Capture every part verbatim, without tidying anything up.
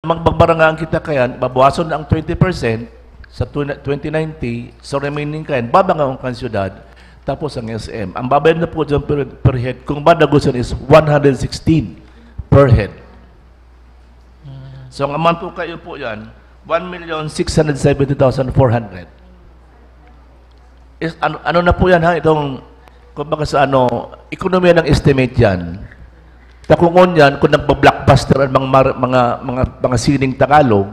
magbabarangaan kita kayan, babawason na ang twenty percent sa tw-, twenty ninety, so remaining kayan, babangaon kan syudad, tapos ang S M. Ang babayad na po dyan per, per head, kung madagosan is one hundred sixteen per head. So, ang amount po kayo po yan, one million six hundred seventy thousand four hundred. Is, ano, ano na po yan, ha? Itong, kumbaga sa ano, ekonomiya ng estimate yan. Takungon yan, kung nagba-blockbuster ang mga mar-, mga, mga, mga sining Tagalog,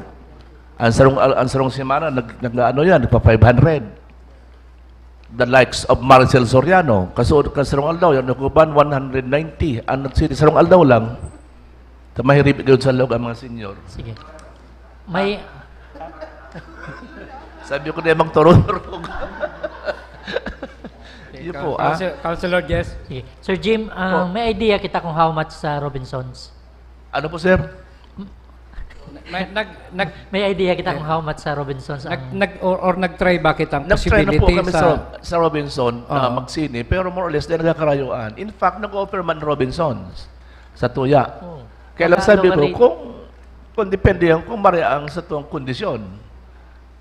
ang sarong, ang sarong semana, nag, nag-ano yan, nagpa five hundred. The likes of Maricel Soriano, kaso, kasarong aldaw, yan, nakuban, one hundred ninety. Ang nagsini, sarong aldaw lang, ta mahirip gud sa log ang mga senior. Sige. May Sabi ko na yung magtururog. Yun po, ah. Council-, Councilor Jess. Sige. Sir Jim, ah, Po. may idea kita kung how much sa Robinsons? Ano po, sir? May, nag, nag, May idea kita kung how much sa Robinsons nag, ang nag, or, or nag-try ba kitang Nag-try na po possibility kami sa sa, sa Robinson na Oo. magsini, pero more or less, dahil nagkakarayuan. In fact, nag-offer man Robinsons sa tuya. Oo. Kaya lang Magkano sabi ko, ka rate? kung, kung depende yan, kung mare ang sa tuwang kondisyon,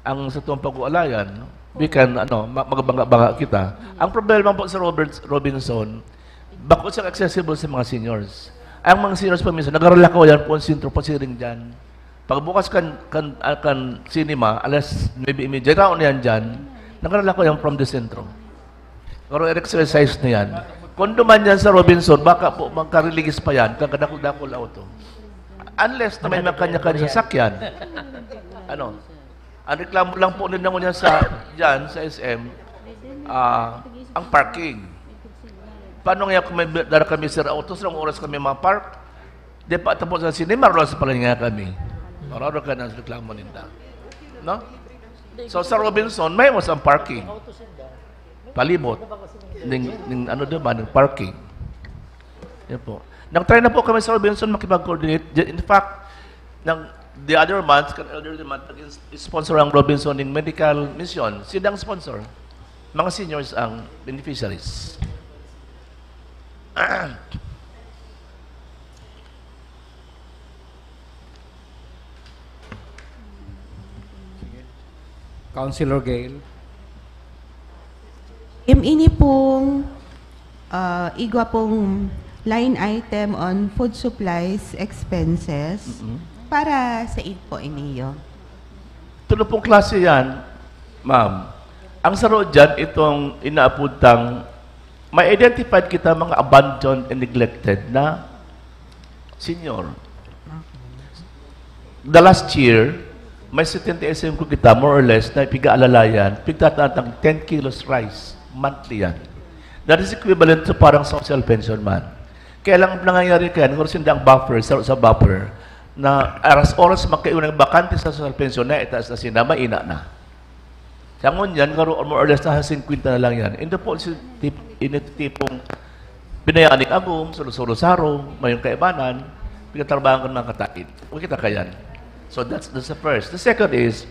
ang sa tuwang pag-ualayan, we can, ano, ma-, magbanga-banga kita. Ang problema po sa Robert Robinson, bako siyang accessible sa mga seniors. Ang mga seniors po minsan, nagaralakaw yan po ang sentro pasiring dyan. Pagbukas kan, kan, ah, kan cinema, alas nuebe y media, raon na yan dyan, nagaralakaw yan from the sentro. Pero exercise na yan. Kung duman yan sa Robinson, baka po magkariligis pa yan, kang kadakul-dakul auto. Unless na may mga kanya-kanya sasakyan. Ano? Ang reklamo lang po nila ngunyan sa, dyan sa S M, ah, ang parking. Paano nga kung may dara kami, sir, autos, ilang oras kami ma-park? Di pa tapos ang cinema, oras pa lang nga kami. Mararo ka na sa reklamo ninda. No? So, sa Robinson, may mas ang parking. Palibot. Ning, ning ano diba, ning parking. Yan po. Nag-try na po kami sa Robinson makipag-coordinate. In fact, nang the other month, kan earlier the month, nag-sponsor ang Robinson ning medical mission. Sila ang sponsor. Mga seniors ang beneficiaries. Councilor Gail. Im ini pong, ah, igwa pong line item on food supplies expenses. Mm-mm. Para sa id po iniyo? Tulo pong klase yan, ma'am. Ang saro dyan, itong inaapod tang, may identified kita mga abandoned and neglected na senior. The last year, may setenta y cinco kita, more or less, na ipig-aalalayan, pigtatatang ten kilos rice, monthly yan. That is equivalent to parang social pension man. Kaya lang ang nangyayari kaya, nagkaroon sinda ang buffer, sa, sa buffer, na aras-oras magkaiwan ng bakante sa social pension na, itaas na sinda, maina na. Sa ngunyan, garo, more or less, nasa singkwenta na lang yan. Ito po, si tip, ini tipong binayaan ning agom, solo-solo sarong, mayong kaibanan, pinatrabahan ko ng mga kataid. Okay ta kayan. So that's, that's the first. The second is,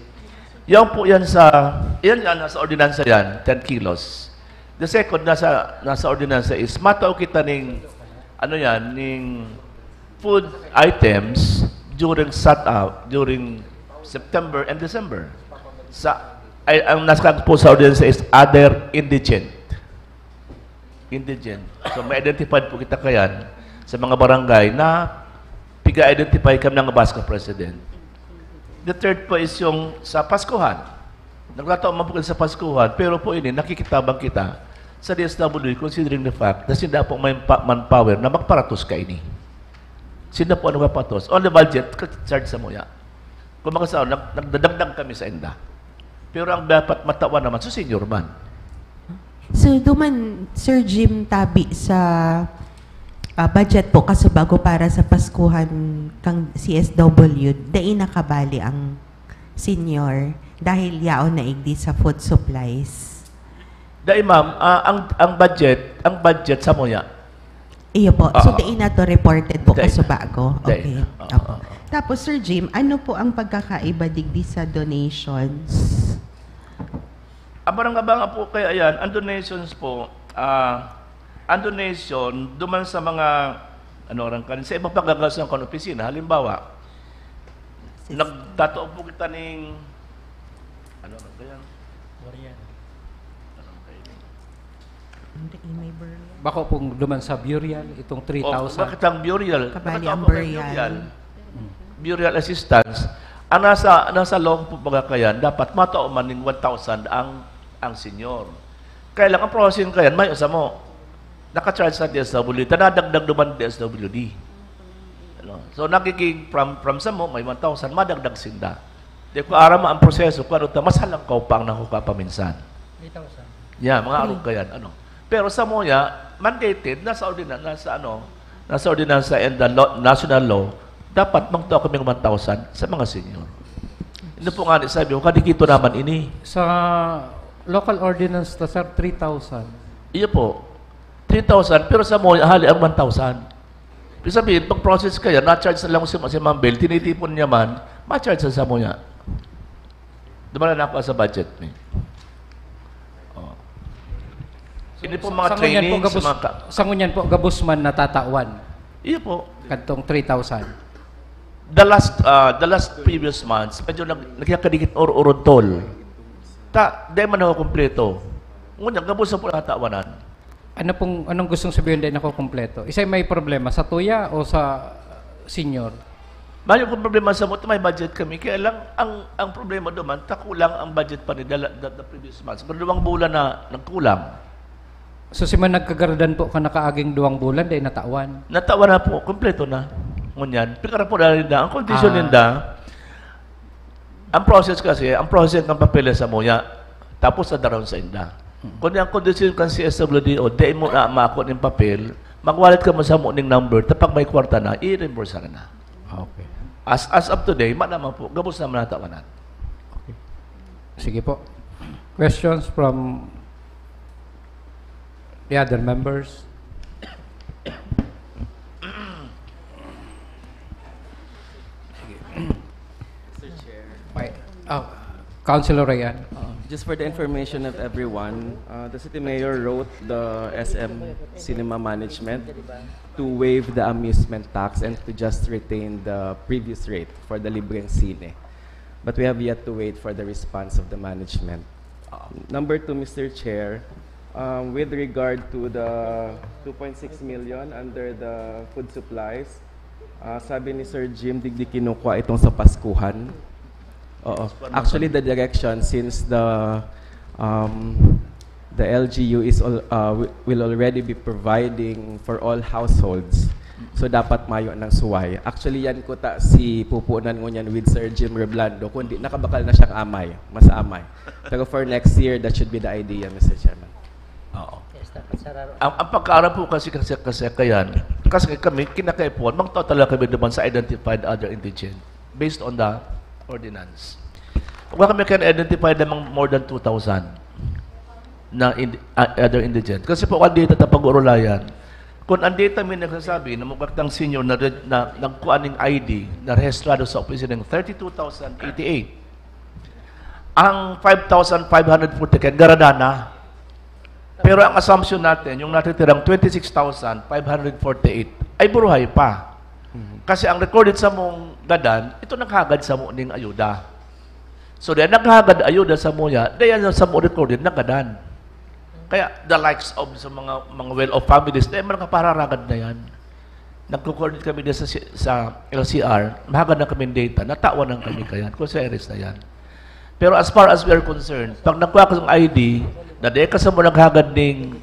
yan po yan sa, yan yan, nasa ordinansa yan, ten kilos. The second, nasa, nasa ordinansa is, matao kita ning, ano yan, ning food items during sat-, ah, during September and December. Sa, ay, ang nasa po sa ordinansa is other indigent. Indigent. So, may identified po kita kayan sa mga barangay na piga-identify kami ng Vice President. The third po is yung sa Paskuhan. Nagtatao man po kayo sa Paskuhan, pero po ini, nakikitabang kita sa D S W D, considering the fact na sinda po may pa-, manpower na magparatos kaini. Sinda po ang nagpapatos. Only budget, charge sa muya. Kung mga sa, nag-, nagdadagdag kami sa inda. Pero ang dapat matawan naman, sa senior man. So, duman, Sir Jim, tabi sa, ah, budget po, kaso bago para sa Paskuhan kang C S W, dai nakabali ang senior dahil yaon na igdi sa food supplies. Dai, ma'am. Ah, ang, ang budget, ang budget sa muya. Iyo po. So, Oo. dai na to reported po, Dai na. kasuba ko? Dai Okay. na. Oo, Opo. oo. Tapos, Sir Jim, ano po ang pagkakaiba digdi sa donations? Ang barang abanga po kaya yan, ang donations po, ah, ang donation, duman sa mga, ano, rang kan-, sa ibang pagkagasan kan opisina, halimbawa, Nagtatao po kita ning, ano, ano kaya? Burial. Ano kaya? Hindi, may burial. Bako pong duman sa burial, itong O, three thousand. Bakit ang burial? Kabali Nakatao ang po kayo burial. Burial assistance. Ang nasa, nasa law po baga kayan, dapat matao man ning one thousand ang, ang senior. Kaya lang, ang processing kayan, may usamo. Naka-charge sa D S W D, tanadagdag naman D S W D. Ano? So, nagiging from, from samo, may one thousand, madagdag sinda. Di ko aram ang proseso, kung ano ta, mas halangkaw pa ang nakukuha paminsan. three thousand. Yeah, mga arog kayan, ano. Pero sa muya, mandated, nasa ordinance, nasa ano, nasa ordinance and the law, national law, dapat magtao kami ng one thousand sa mga senior. Ano po nga ni sabi ko, kadikito naman ini. Sa local ordinance ta, sir, three thousand. Iyo po, three thousand, pero sa muya, hali ang one thousand. Ibig sabihin, pag process kaya, na-charge na lang si, si Ma'am Bel, tinitipon niya man, ma-charge sa, sa muya. Dumala na ako sa budget ni. Oh. Hindi po mga Sa ngunyan training, gabos, sa mga ka- sa ngunyan po, gabos man natatawan. Iyo po. Kadtong three thousand. The last, uh, the last previous months, medyo nag, nagkakadikit or uruntol. Ta, di man ako kumpleto. Ngunyan, gabos na po natawanan. Ano pong, anong gustong sabihin din ako kompleto? Isa'y may problema sa tuya o sa senior? Mayo kong problema sa mo, may budget kami. Kaya lang, ang, ang problema duman, takulang ang budget pa ni the, the, the previous months. Pero duwang bulan na nagkulang. So, si man nagkagaradan po ka nakaaging duwang bulan, dahil natawan. Natawa na po, kompleto na. Ngunyan, pikara po na rin na. Ang kondisyon Ah. ninda, ang process kasi, ang process ng papeles sa muya, tapos sa daron sa inda. Kung ang kondisyon kan C S W D O, di mo na mako ng papel, magwalit ka mo sa mo ning number, tapag may kwarta na, i-reimburse ka na. Okay. As, as of today, ma naman po, gabos naman natawanan. Sige po. Questions from the other members? Mister Chair. May, oh, Councilor Ryan. Uh, just for the information of everyone, uh, the city mayor wrote the S M cinema management to waive the amusement tax and to just retain the previous rate for the libreng sine. But we have yet to wait for the response of the management. Uh, number two, Mister Chair, um, with regard to the two point six million under the food supplies, ah, sabi ni Sir Jim, digdi kinukuha itong sa Paskuhan. Oo. Actually, the direction, since the, um, the L G U is al-, uh, wi-, will already be providing for all households. So, dapat mayo ng suway. Actually, yan kuta si pupunan ngunyan with Sir Jim Reblando, kundi nakabakal na siyang amay, mas amay. Pero for next year, that should be the idea, Mister Chairman. Oo. Yes, dapat sararo. Ang, ang pagkaaram po kasi, kasi, kasi kayan, kasi kami, kinakaipuan, magtao talaga kami naman sa identified other indigent based on the ordinance. Kung kami kan identified namang more than two thousand na indi- uh, other indigent. Kasi po, ang data ta pag-urulayan, kung ang data may nagsasabi na mukha ng senior na, re- na nagkuha ng I D na rehistrado sa opisina ng thirty-two thousand eighty-eight, ang five thousand five hundred forty kaya garada na. Pero ang assumption natin, yung natitirang twenty-six thousand five hundred forty-eight ay buruhay pa. Kasi ang recorded sa mong gadan, ito naghagad sa mo ning ayuda. So, dahil naghagad ayuda sa muya, dahil sa mo recorded na gadan. Kaya, the likes of sa mga mga well-off families, dahil mga pararagad na yan. Nagko-coordinate kami din sa, si- sa L C R, mahagad na kami data, natawan na kami kaya, kung sa Eris na yan. Pero as far as we are concerned, pag nagkuha ka ng I D, na di ka sa mo naghagad ning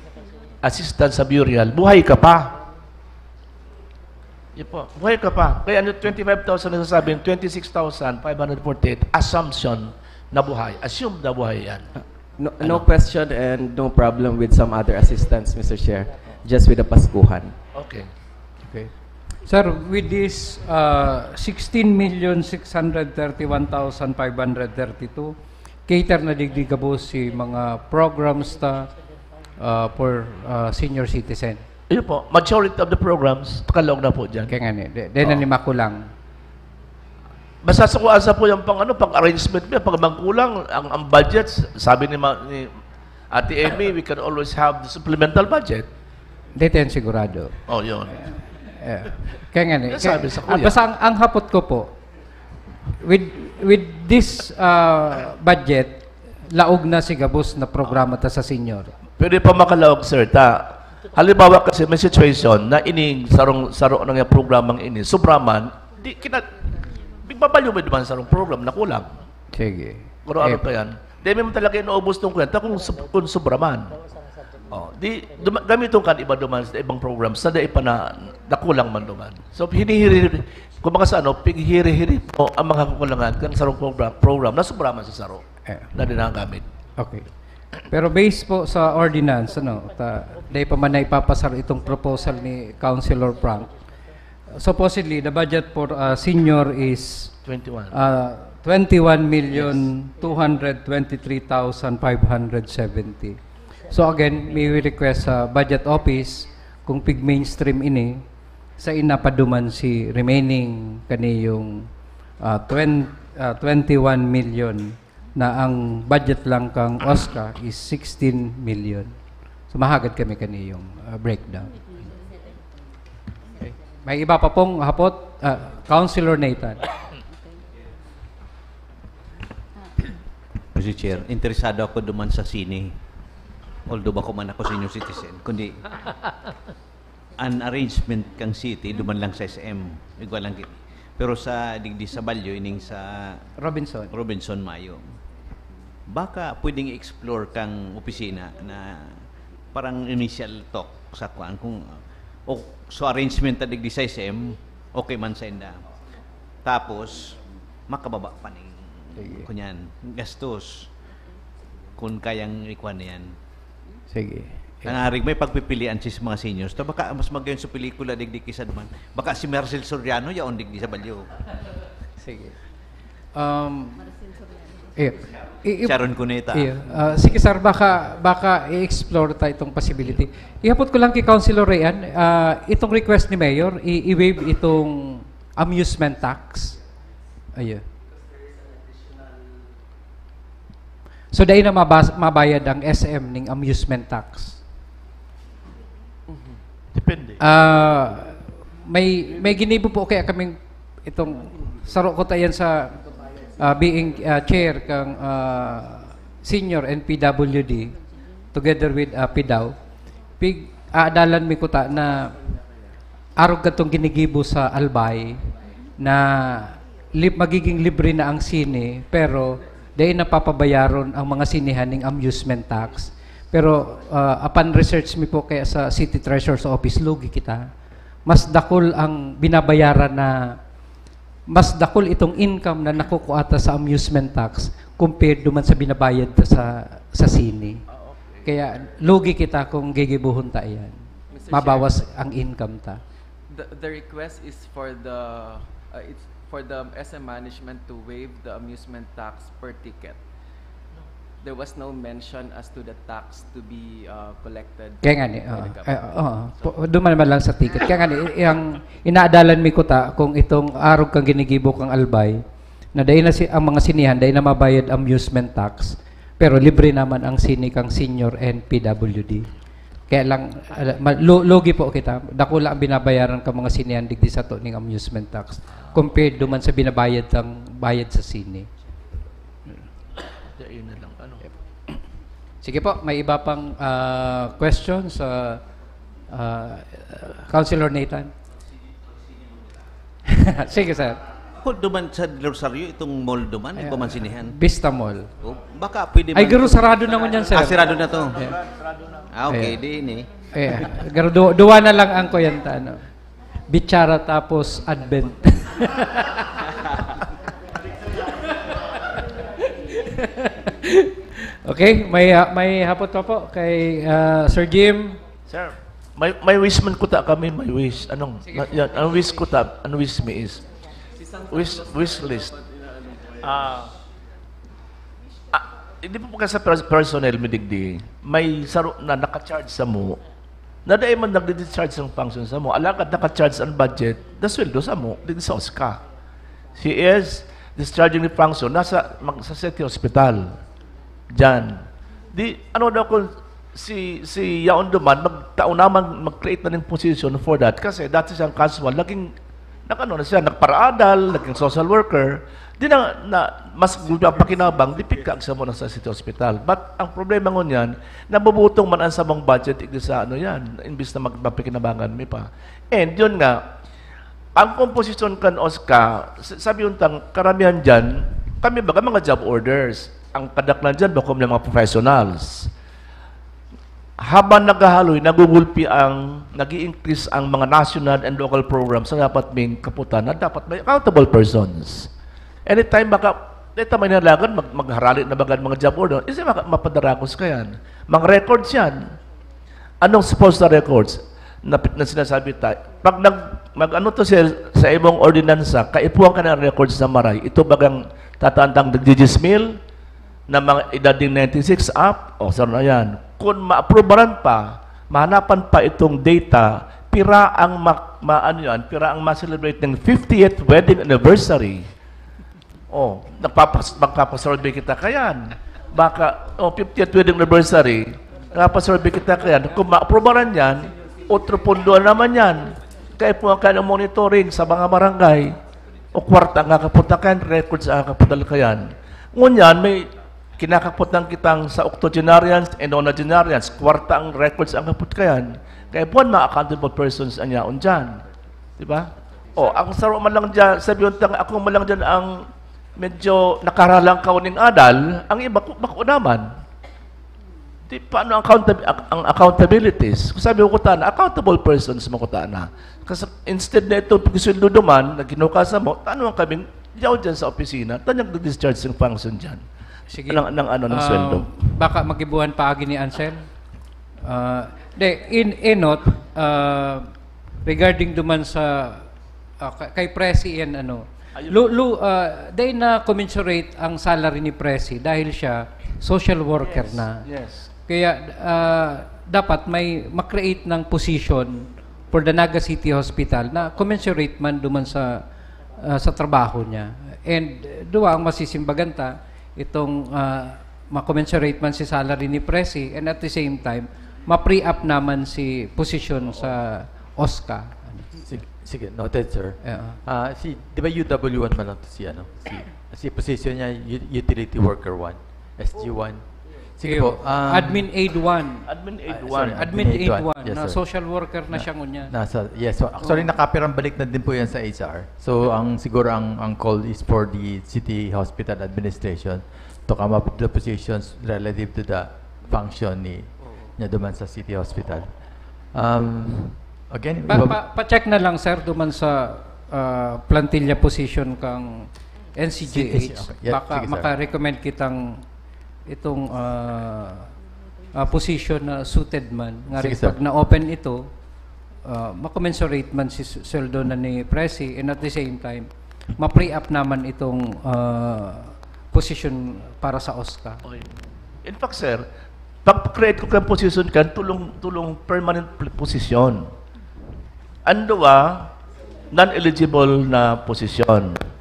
assistance sa burial, buhay ka pa. Yun po, buhay ka pa. Kaya ano, twenty-five thousand na sasabing, twenty-six thousand five hundred forty-eight, assumption na buhay. Assume na buhay yan. No, no question and no problem with some other assistance, Mister Chair. Just with the Paskuhan. Okay. Okay. Sir, with this uh, sixteen million six hundred thirty-one thousand five hundred thirty-two, cater na digdi gabos si mga programs ta uh, for uh, senior citizen. Yun po, majority of the programs, takalog na po dyan. Kaya nga ni, di, di na Oo. ni makulang. Basta sa kuasa po yung pang, ano, pang arrangement niya, pag magkulang, ang, ang budget, sabi ni, ma- ni Ate Amy, we can always have the supplemental budget. Dito yan sigurado. Oh, yun. Yeah. Kaya nga ni, Yan sabi kaya- sa ah, kuya. Basta ang, ang hapot ko po, With, with this uh, budget, laog na si gabos na programa ta sa senior. Pwede pa makalaog, sir, ta. Halimbawa kasi may situation na ining sarong saro na nga programang ini, sobra man, di kina, bigbabalyo mo naman sarong program na kulang. Sige. Pero ano pa yan? Di mo talaga inuubos ng kwenta kung, sub- kung sobra man. Oh, di, duma, gamiton kan iba duman sa ibang programs na dai pa na nakulang man duman. So, hinihiri, kumbaga sa ano, pighiri-hiri mo ang mga kakulangan kan sarong program, program na sobra man sa saro Eh. na dinagamit. Okay. Pero based po sa ordinance, ano, ta, dahil pa man na ipapasar itong proposal ni Councilor Frank, supposedly, the budget for uh, senior is Twenty-one. uh, twenty-one million two hundred twenty-three thousand five hundred seventy. So again, may we request sa budget office kung pig mainstream ini, sa ina paduman si remaining kaniyong uh, twenty, uh, twenty-one million na ang budget lang kang OSCA is sixteen million. So, mahagad kami kaniyong uh, breakdown. Okay. May iba pa pong hapot? Uh, Councilor Nathan. Mister Chair, interesado ako duman sa sine. Although bako man ako senior citizen, kundi an arrangement kang city, duman lang sa S M. Igwa lang gini. Pero sa digdi sa Balyo, ining sa Robinson. Robinson Mayo. Baka pwedeng i-explore kang opisina na parang initial talk sa kuan kung o so arrangement ta digdi sa S M, okay man sa inda. Tapos makababa pa ning Sige. Kunyan, gastos. Kung kayang ikuan na yan. Sige. Nangarig may pagpipilian si mga seniors. Ta baka mas magayon sa pelikula digdi kisa duman. Baka si Marcel Soriano yaon digdi sa Balyo. Sige. Um, eh, i- i- Sharon Cuneta. Iya. Ah, sige sir, baka baka i-explore ta itong possibility. Ihapot ko lang kay Councilor Rayan, ah, itong request ni Mayor, i- i-waive itong amusement tax. Ayun. So dai na mabas- mabayad ang S M ning amusement tax. Depende. Ah, may may ginibo po kaya kaming itong saro ko tayan sa ah, being ah, chair kang ah, senior N P W D together with ah, PDAW. Pig aadalan mi kuta na arog katong ginigibo sa Albay na li- magiging libre na ang sine pero dai napapabayaron ang mga sinehan ning amusement tax. Pero ah, upon research mi po kaya sa City Treasurer's Office, lugi kita. Mas dakul ang binabayaran na mas dakul itong income na nakukuha ta sa amusement tax compared duman sa binabayad ta sa sa sine. Kaya lugi kita kung gigibuhon ta iyan. Mister Mabawas ang income ta. The, the request is for the uh, it's for the S M management to waive the amusement tax per ticket. There was no mention as to the tax to be uh, collected Kaya nga ni, by the ah, government. eh, oo. Po- duman naman lang sa ticket. Kaya nga ni, yung inaadalan mi kuta kung itong arog kang ginigibo kang Albay, na dahil na si, ang mga sinihan, dahil na mabayad amusement tax, pero libre naman ang sini kang senior and P W D. Kaya lang, ala- ma- lu- lugi po kita. Dakula ang binabayaran ka mga sinihan digdi sa to ning amusement tax compared duman sa binabayad ang bayad sa sini. Yun na lang. Ano? Sige po, may iba pang ah, questions? Ah, ah, Councilor Nathan? Sige, sir. Kung duman sa Del Rosario, itong mall duman, Ay, ikaw man sinihan. Vista Mall. Oh, baka pwede Ay, man. garo sarado na ngunyan, sir. Ah, sirado na to. Yeah. Ah, okay, Ayan. di ini. Eh, garo, du- duwa na lang ang kuyanta, no? Bichara tapos Advent. Okay, may ah, may hapot pa po kay ah, Sir Jim. Sir, may, may wish man kuta kami, may wish. Anong, na, yan, ang wish kuta, ang wish me is, wish, wish list. Ah, ah, hindi po kasi per- personnel, mi digdi, may saro na naka-charge sa mo, na dahil man nagdi-discharge ng function sa mo, alagad naka-charge ang budget, the sweldo sa mo, digdi sa OSCA. He is discharging the function, nasa mag, sa city hospital. Diyan. Di, ano daw kung si, si Yaon Duman, magtao naman, mag-create na ng position for that. Kasi dati siyang casual, naging, nag-ano na siya, nagparaadal, naging social worker. Di na, na mas gusto ang pakinabang, di pika sa mo na sa city hospital. But ang problema ngunyan, nabubutong man ang samong budget, igdi sa ano yan, imbis na mag-, mapikinabangan mi pa. And yun nga, ang komposisyon kan OSCA, s-, sabi yung tang, karamihan dyan, kami baga mga job orders. Ang kadaklan dyan, bako may mga professionals. Habang naghahaloy, nagugulpi ang, nag increase ang mga national and local programs na dapat may kaputan, na dapat may accountable persons. Anytime baka, dito may nalagan, mag-, magharali na bagad mga job order, isa maka-, mapadaragos ka yan. Mga records yan. Anong supposed na records na, na sinasabi tayo? Pag nag, mag-ano to sa, sa imong ordinansa, kaipuhan ka ng records na maray. Ito bagang tatandang nagjijismil na mga edad ding ninety-six up, o, sir, na yan. Kung maaprubaran pa, mahanapan pa itong data, pira ang ma-, ma-, ano yan, pira ang ma-celebrate ng fiftieth wedding anniversary. Oh, nagpapas-, magpapasurvey kita kayan. Baka, oh, fiftieth wedding anniversary, nagpapasurvey kita kayan. Kung maaprubaran yan, otro pondo naman yan. Kaya po ang kaya ng monitoring sa mga barangay, o kwarta nga kaputakan, records ang kaputakan. Ngunyan, may kinakaputan kitang sa octogenarians and nonagenarians, kwarta ang records ang kaputakan. Kaya buwan, mga accountable persons ang yaon dyan. Di ba? O, ang saro man lang dyan, sabi yung tang, ako man lang dyan ang medyo nakaralangkaw ning adal, ang iba, ku-, bako naman. Di, paano ang accountab-, ang, ang accountabilities? Kung sabi ko, kuta na, accountable persons mo, kuta na. Kasi instead na ito, pagsuweldo duman, na ginukasan mo, tanong kaming, yaw dyan sa opisina, tanyag na discharge yung function dyan. Sige. Ng, ng ano, ng Ah, sweldo. Baka magibuhan pa agi ni Ansel. Ah, de, in, in note, ah, regarding duman sa, ah, ka-, kay Presi yan, ano, Ayun. Lu-, lu-, ah, dahil na commensurate ang salary ni Presi dahil siya social worker Yes, na. Yes. Kaya, ah, dapat may ma-create ng position for the Naga City Hospital na commensurate man duman sa, ah, sa trabaho niya. And, uh, duwa ang masisimbagan ta, itong, ah, ma-commensurate man si salary ni Presi and at the same time, ma-free up naman si position sa OSCA. Sige, sige, noted, sir. Yeah. Ah, si, di ba U W one man lang to si, ano, si, si position niya, u-, utility worker one, S G one. Sige Yung po, um, Admin Aid one. Admin Aid Ah, one. sorry, Admin Admin Aid Aid one. one. Yes, Na sir. social worker na Na, siya ngunyan. nasa, yes, so, actually, Oo. nakapirang balik na din po yan sa H R. So, ang, siguro ang, ang call is for the city hospital administration to come up with the positions relative to the function ni, Oo. niya duman sa city hospital. Um, again, Pa, iba- pa, pa-check na lang, sir, duman sa, ah, plantilla position kang N C G H. Si-, si-, okay. Yeah, Baka sige, sir. maka-recommend kitang itong, ah, ah, position na suited man. Nga Sige, rin, sir. pag na-open ito, ah, ma-commensurate man si s-, sweldo na ni Presi, and at the same time, ma-free up naman itong, ah, position para sa OSCA. Okay. In fact, sir, pag-create ko kang position kan, tulong, tulong permanent pl-, position. Ang duwa, non-eligible na posisyon.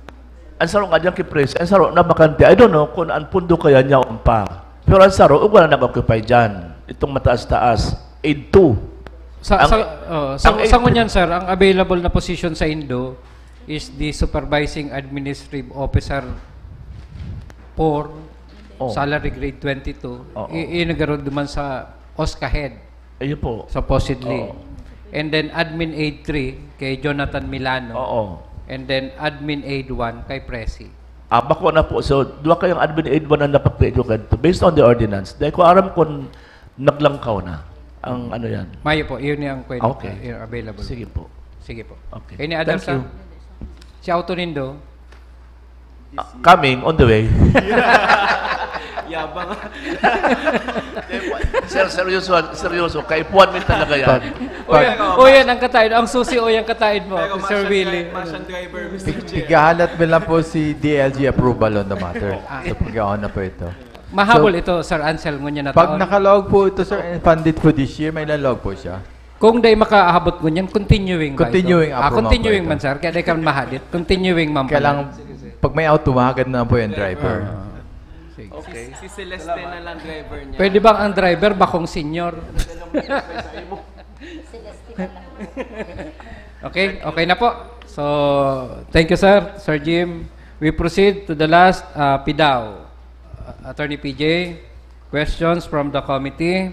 Ang saro nga diyan kay Pres, ang saro na bakante. I don't know kung ang pundo kaya niya pa. Pero ang saro, ug wala nag-occupy dyan. Itong mataas-taas, aid two. Sa, Ang, sa, oh, sa, ang sa aid ngunyan, sir, ang available na position sa Indo is the Supervising Administrative Officer four, Oh. salary grade twenty-two. Oo. I-, i-, nagkaroon duman sa OSCA head. Ayun po. Supposedly. Oo. And then Admin Aid three kay Jonathan Milano. Oo. And then Admin Aid one kay Presi. Ah, bako na po. So, duwa kayong Admin Aid one ang napag-create ko kadto. Based on the ordinance. Dahil ko aram kung naglangkaw na ang ano yan. Mayo po, yun yung kwento. Okay. Yung available. Sige po. Sige po. Okay. Any other, Thank sir? you. Si Auto Nindo? Ah, coming, on the way. Yabang. Sir, seryoso, seryoso. Kaipuhan mo talaga yan. Pag, O yan, pag o yan, ang kataid. Ang susi, o yan, kataid mo, Pero Sir Martian Willie. dri-, Martian driver, Mister Pig-, Chair. Pighahalat mo lang po si D L G approval on the matter. Ah. So, pag-aon na po ito. Mahabol So, ito, Sir Ansel, ngunyan na pag taon. nakalaog po ito, sir, and funded po this year, may lalaog po siya. Kung dai makaabot ngunyan, continuing ba ito? Continuing Ah, approval continuing po ito. man, sir. Kaya di ka mahadit. Continuing man Kaya pala. lang, pag may auto, mahagad na lang po yung driver. Ah. Sige. Okay. Si, si Celeste na lang driver niya. Pwede bang ang driver bakong senior? Okay, okay na po. So, thank you, sir, Sir Jim, We proceed to the last, uh, PDAO. Uh, Attorney P J, questions from the committee?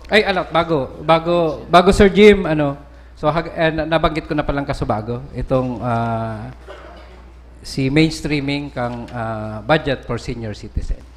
Ay, alot, bago, bago, bago, Sir Jim, ano, so, hag-, eh, na-, nabanggit ko na palang kasubago, itong, ah, si mainstreaming kang, ah, budget for senior citizen.